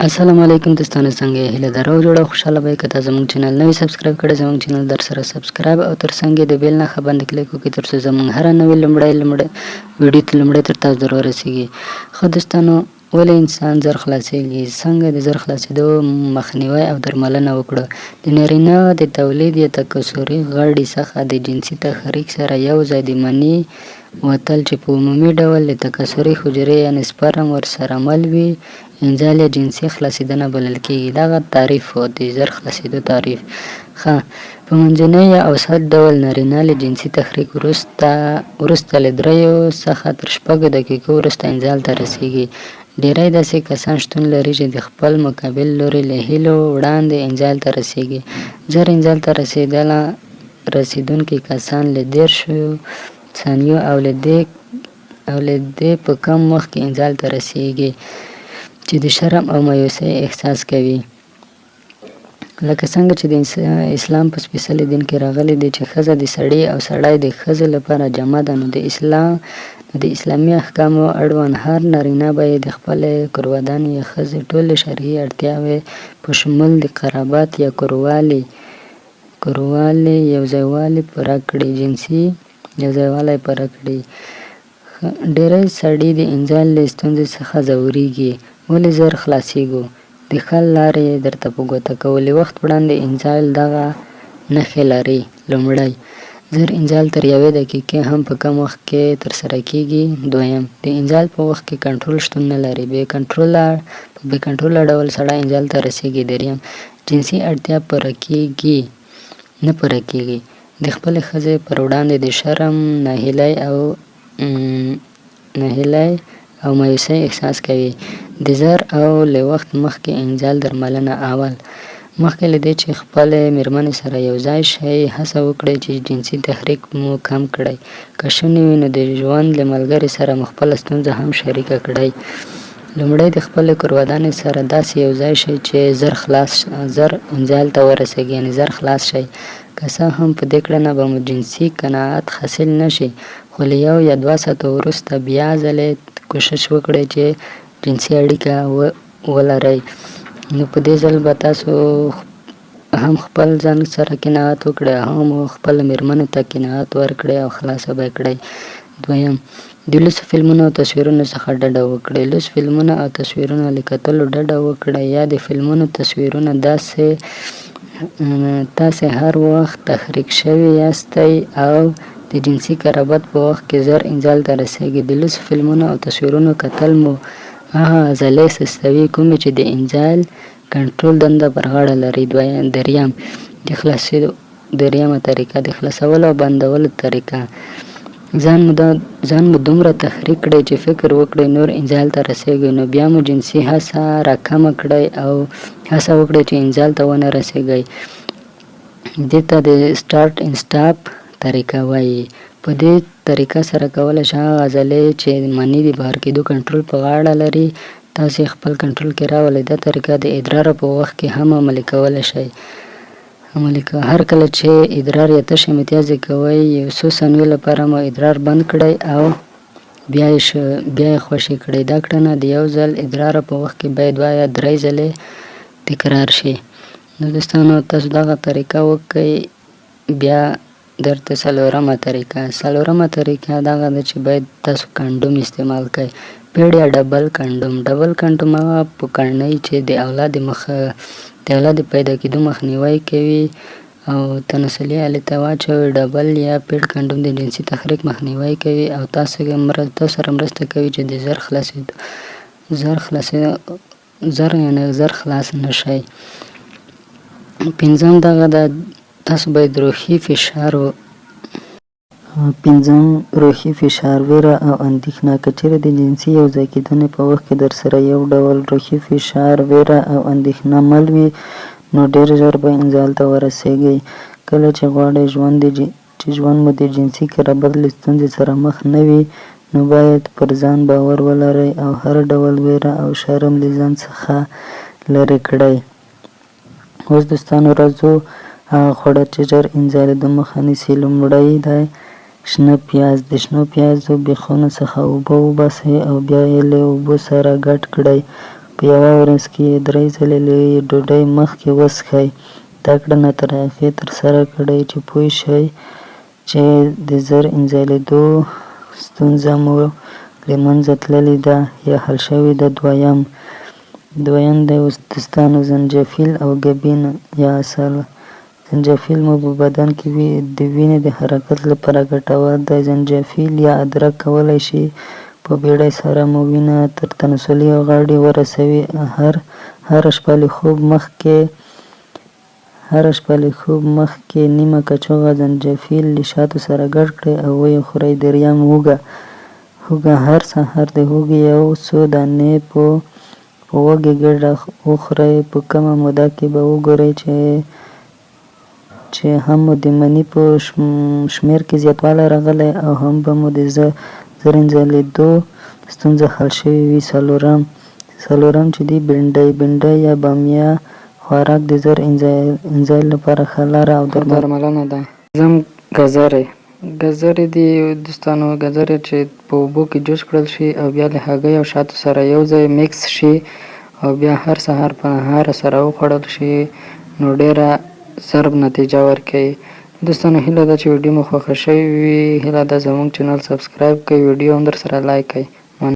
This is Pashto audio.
السلام علیکم دوستانو، څنګه یې؟ هیله ده روغ جوړ او خوشحاله به یې. که تا زموږ چینل نوی subscribe کړی، زموږ چینل در سره subscribe او تر څنګ یې د bell نښه باندې کلیک وکړئ، تر څو زموږ هره نوې لومړی لومړی ویډیو ته لومړی تر تاسو در ورسیږي. ښه دوستانو، ولې انسان زر خلاصیږي؟ څنګه د زر خلاصیدو مخنیوی او درملنه وکړو؟ د نارینه د تولید یا تکثري غړي څخه د جنسي تحریک سره یو ځای د مني وتل، چې په عمومي ډول د تکثري حجرې یعنې سپرم ورسره مل وي، انزال یا جنسي خلاصېدنه بلل کېږي. دغه تعریف و د زر خلاصېدو تعریف. ښه، په منځنۍ یا اوسط ډول نارینه له جنسي تحریک وروسته وروسته له دریو څخه تر 6 دقیقو وروسته انزال ته رسېږي. ډېری داسې کسان شتون لري چې د خپل مقابل لوري له هیلو وړاندې انزال ته رسېږي. زر انزال ته رسېدله رسېدونکي کسان له 30 ثانیو او له دې په کم وخت کې انزال ته رسېږي، چې د شرم او مایوسۍ احساس کوي. لکه څنګه چې د اسلام په سپېڅلي دین کې راغلي دي چې ښځه د سړي او سړی د ښځې لپاره جامه ده، نو د اسلامي احکامو اړوند هر نارینه باید د خپلې کورودانې یا ښځې ټولې شرعي اړتیاوې په شمول د قرابت یا کوروالي یوځایوالي پوره کړي، جنسي یوځایوالی پوره کړي. ډېری سړي د انزال له ستونزې څخه ځورېږي. ولې زر خلاصېږو؟ د حل لارې یې درته په ګوته کوو. له وخت وړاندې انزال دغه نښې لري. لومړی، زر انزال تر یوې دقیقې هم په کم وخت کې ترسره کېږي. دویم، د انزال په وخت کې کنټرول شتون نه لري، په بې کنټروله ډول سړی انزال ته رسېږي. دریم، جنسي اړتیا پوره کېږي نه پوره کېږي. د خپلې ښځې پر وړاندې د شرم، ناهیلۍ او مایوسۍ احساس کوي. د زر او له وخت مخکې انزال درملنه: اول، مخکې له دې چې خپلې مېرمنې سره یو ځای شئ، هڅه وکړئ چې جنسي تحریک مو کم کړئ. که شونې وي نو د ژوند له ملګري سره مو خپله ستونزه هم شریکه کړئ. لومړی، د خپلې کورودانې سره داسې یو ځای شئ چې زر انزال ته ورسیږئ، یعنې زر خلاص شئ. که څه هم په دې کړنه به مو جنسي قناعت حاصل نه شي، خو له 1 یا 2 ساعتو وروسته بیا ځلې کوشش وکړئ چې جنسي اړیکه ولرئ، نو په دې ځل به تاسو هم خپل ځان سره قناعت وکړئ او هم خپل مېرمنو ته قناعت ورکړئ او خلاصه به کړئ. دویم، د لوڅو فلمونو او تصویرونو څخه ډډه وکړئ. لوڅ فلمونه او تصویرونه له کتلو ډډه وکړئ یا د فلمونو تصویرونه. داسې تاسې هر وخت تحریک شوي یاستئ او د جنسي قرابت په وخت کې زر انزال ته رسیږئ. د لوڅو فلمونو او تصویرونو کتل مو هغه عضلې سستوي کومې چې د انزال کنټرول دنده پر غاړه لري. دریم، د خلاصېدو دریمه طریقه، د خلاصولو او بندولو طریقه: ځان مو دومره تحریک کړئ چې فکر وکړئ نور انزال ته رسیږئ، نو بیا مو جنسي هڅه راکمه کړئ او هڅه وکړئ چې انزال ته ونه رسیږئ. دې ته د start and stop طریقه وایي. په دې طریقه سره کولی شئ هغه عضلې چې د مني د بهر کېدو کنټرول په غاړه لري، تاسې خپل کنټرول کې راولئ. دا طریقه د ادرار په وخت کې هم عملي کولی شئ. هر کله چې ادرار یا تشې متیازې کوئ، یو څو ثانیو لپاره مو ادرار بند کړئ او بیا یې خوشې کړئ. دا کړنه د یو ځل ادرار په وخت کې باید 2 یا 3 ځلې تکرار شي. نو دوستانو، تاسو دغه طریقه وکړئ. بیا درته څلورمه طریقه. څلورمه طریقه دغه ده چې باید تاسو کنډوم استعمال کړئ، paid یا double condom. Double condom هغه پوکڼۍ چې د اولاد د پیدا کېدو مخنیوی کوي او تناسلي آلې ته واچوي. Double یا paid condom د جنسي تحریک مخنیوی کوي او تاسو سره مرسته کوي چې د زر خلاصېدو زر خلاصېدو زر یعنې زر خلاص نه شئ. پنځم دغه ده، تاسو باید روحي فشار پنځم، روحي فشار، ویره او اندېښنه: که چیرې د جنسي یو ځای کېدنې په وخت کې درسره یو ډول روحي فشار، ویره او اندېښنه مل وي، نو ډېر ژر به انزال ته ورسېږئ. کله چې غواړئ چې ژوند مو د جنسي قرابت له ستونزې سره مخ نه وي، نو باید پر ځان باور ولرئ او هر ډول ویره او شرم له ځان څخه لرې کړئ. اوس دوستانو، راځو هغه خواړه چې ژر انزالېدو مخه نیسي. لومړی دی شنه پیاز. د شنو پیازو بیخونو څخه اوبه وباسئ او بیا یې له اوبو سره ګډ کړئ. په یوه ورځ کې یې درې ځلې له ډوډۍ مخکې وڅښئ. دا کړنه تر هغې ترسره کړئ چې پوه شئ چې د زر انزالېدو ستونزه مو له منځه تللې ده یا حل شوې ده. دویم دی دوستانو زنجفیل او ګبین یا عسل. زنجفیل مو په بدن کې د وینې د حرکت لپاره ګټور دی. زنجفیل یا ادرک کولی شي په بیړې سره مو وینه تر تناسلي غړي ورسوي. هره شپه له خوب مخکې نیمه کاچوغه زنجفیل له شاتو سره ګډ کړئ او ویې خورئ. دریم، هوږه. هر سهار د هوږې یو څو دانې په وږې ګېډه وخورئ. په کمه موده کې به وګورئ چې هم مو د مني په شمېر کې زیاتوالی راغلی او هم به مو د زر انزالېدو ستونزه حل شوې وي. څلورم چې دی بنډۍ. بنډۍ یا بامیه خوراک د زر انزال لپاره ښه لاره او درملنه ده. پنځم، ګازرې. ګازرې دي دوستانو، ګازرې چې په اوبو کې جوش کړل شي او بیا له هګۍ او شاتو سره یو ځای مکس شي او بیا هر سهار په نهاره سره وخوړل شي، نو ډېره ضرب نتیجه ورکوي. دوستانو، هیله ده چې ویډیو مو خوښه شوې وي. هیله ده زموږ چینل سبسکرایب کړئ، ویډیو هم درسره لایک کړئ.